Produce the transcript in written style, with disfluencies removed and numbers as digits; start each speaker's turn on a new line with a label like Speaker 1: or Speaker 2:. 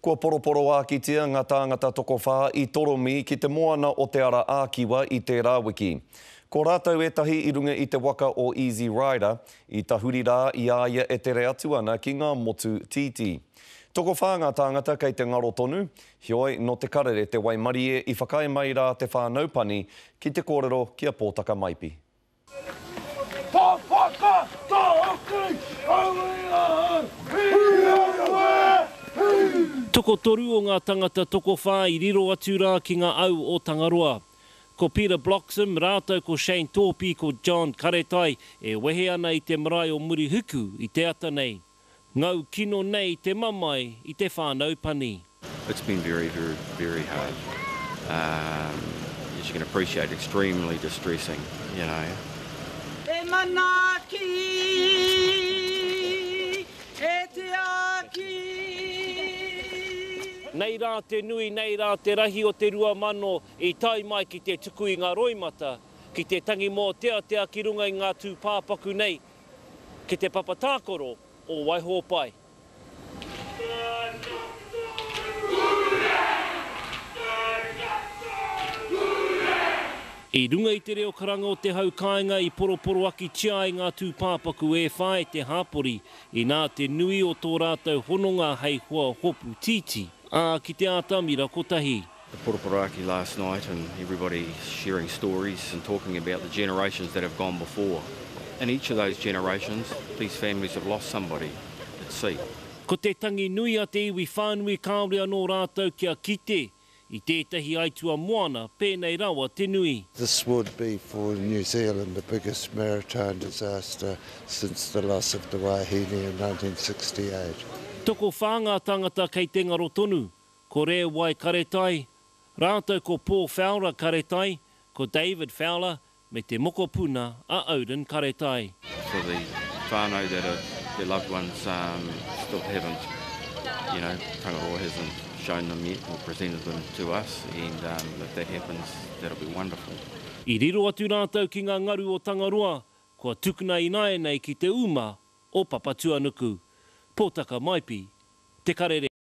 Speaker 1: Kua poroporoākitia ngā tāngata tokowhā i toromi ki te moana o Te Ara ā-Kiwa i tērā wiki. Ko rātou ētahi i runga i te waka o Easy Rider, i tahuri rā i a ia e tere atu ana ki ngā motu tītī. Tokowhā ngā tāngata kei te ngaro tonu, heoi nō te karere te waimarie i whakaae mai rā te whānau pani ki te kōrero ki a Pōtaka Maipi.
Speaker 2: Tokotoru o ngā tangata tokowhā i riro atu rā ki ngā au o Tangaroa. Ko Peter Bloxham rātou ko Shane Torpy ko John Karetai e wehe ana i te marae o Murihiku i te ata nei. Ngau kino nei te mamae i te whānau pani.
Speaker 3: It's been very, very, very hard. Um, as you can appreciate, extremely distressing, you know.
Speaker 4: E manaaki, e tiaki.
Speaker 2: Nei rā te nui, nei rā te rahi o te 2000 i tae mai ki te tuku i ngā roimata, ki te tangi mōteatea ki runga i ngā tūpāpaku nei, ki te papa tākaro o Waihōpai. I runga i te reo karanga o te hau kāinga i poroporoakitia ai ngā tūpāpaku e whā e te hāpori, inā te nui o tō rātou hononga hei hoa hopu tītī, ā, ki te ātamira kotahi.
Speaker 3: The poroporoaki last night and everybody sharing stories and talking about the generations that have gone before. In each of those generations, these families have lost somebody at sea.
Speaker 2: Ko te tangi nui a te iwi whānui kāore anō rātou kia kite i tētahi aitua moana pēnei rawa te nui.
Speaker 5: This would be for New Zealand the biggest maritime disaster since the loss of the Wahine in 1968.
Speaker 2: Tokowhā ngā tāngata kei te ngaro tonu, Ko Rēwai Karetai, rātou ko Paul Fowler Karetai, ko David Fowler me te mokopuna a Odin Karetai.
Speaker 3: For the whānau that are their loved ones um, still haven't, you know, Tangaroa hasn't shown them yet or presented them to us and um, if that happens, that'll be wonderful.
Speaker 2: I riro atu rātou ki ngā ngaru o Tangaroa, kua tukuna ināianei ki te uma o Papatuanuku. Pōtaka Maipi, Te Karere.